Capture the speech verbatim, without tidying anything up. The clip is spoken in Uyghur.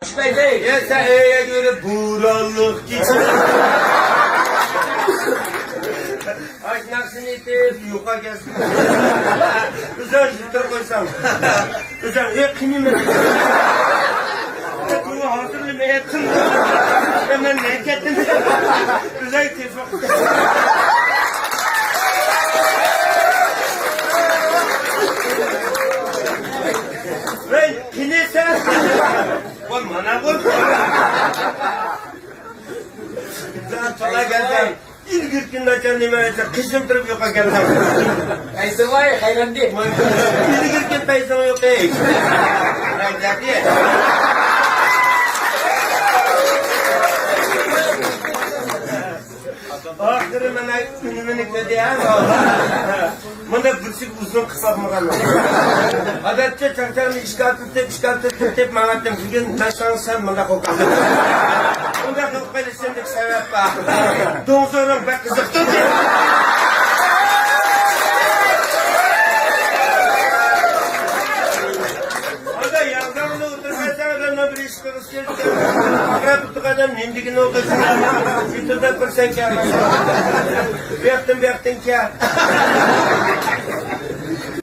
چۈشمەيدۇ. يا سەن ئۆيگە يۈرۈپ بورانلىق كېچە. ئاشۇنداق سېنى ئېيتىپ يوقا كەلسۇن. ئۆزۈڭ يۈتتۈرۈپ قويساڭ. ئۆزۈڭ ئۆي قىينىمەن. بۇ ھازىرلا مەن يەتتىم. مەن نەگە كەتتىم. ئۆزۈڭ تېز ۋاقىت. ۋەي، قېنى سەن؟ ۋاي، مانا بۇ. سەن تولا كەلسەڭ، ئىلگىرى كۈن ناچار نېمە ئەتسە، قېشىم تۇرۇپ يوقا كەلسەڭ. ئەيسىۋاي، خەيرەندى. ئىلگىرى كۈن پەيسەڭ يوق ئەي. ۋاي، جاكى. ئاخىرى مانا ئۈنۈمىنى كۆردى ھە. مانا بىرسىگە ئۇزۇن قىلىپ باقمىغان. ئادەتتە چاقچاقنى ئىشكا تۇتۇپ، ئىشكا تۇتۇپ دەپ ماڭاتتىم. بۈگۈن مەن ساڭا سەل مۇنداق قىلىپ قالدىم. مۇنداق قىلىپ قېلىشىمدىكى سەۋەب بار. دوڭزۇرۇڭ بەك قىزىقتۇردى. ئادا يانداڭدا ئولتۇرۇپ كەتسەڭ ئادەمنىڭ بىر ئىش قىلغۇسى كېلىپ كەتتى. ئاغرىپ تۇرغان ئادەم نېمە دېگىنى ئوقۇسۇن. يۈتۈردەپ بىر سەن كەلمەيسەن. بۇ ياقتىن، بۇ ياقتىن كەل.